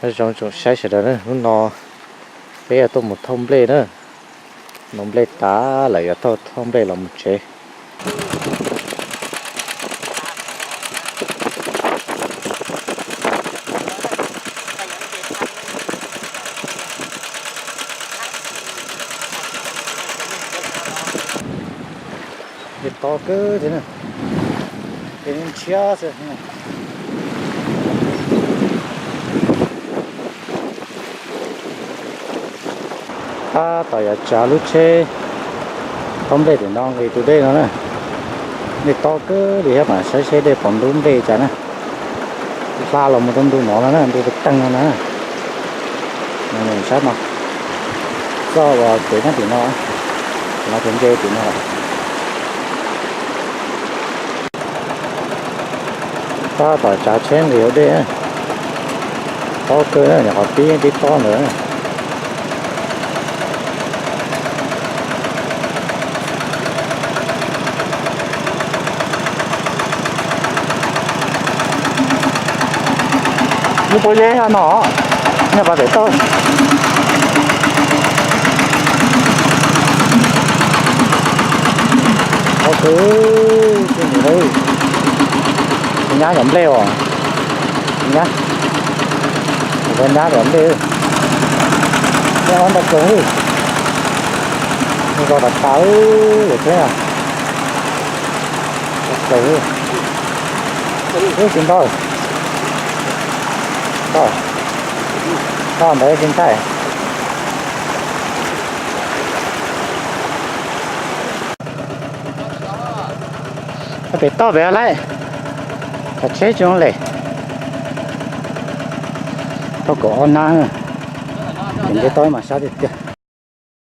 Nyob zoo tsoom saib sawv daws na, hnub no peb yuav tuaj mus thauj nplej na. Noj nplej tas lawm yuav tuaj thauj nplej los mus tsev. Dej to kawg thiab na, dej ntshiab xwb. Tab tom yuav tsav lub tsheb thauj nplej tim no nqis tus dej no na. Dej to kawg li thiab, mas saib seb dej puas ntub nplej cas na. Hla los mus rau ntu no no na, ntu teeb no na. Sab no, txoj uas kev nyob tim no, no kev nce tim no. Tab tom tsav tsheb nqis hauv dej, tob kawg na, nyuam qhuav pib tib tob ntawd. Lub pob zeb no, nyob pas pem toj. Ua kawg, nyab cov nplej os, nyab, nyab cov nplej, nyab ob ntau plaws li, zoo tas tas lawm thiab. Ub, tsis ntau, toj ntawd tsis ntshai. Pem toj pem laib, cov tsheb tsis zoo li. Thauj kaum ob hnab, nce toj mas sab tiag tiag.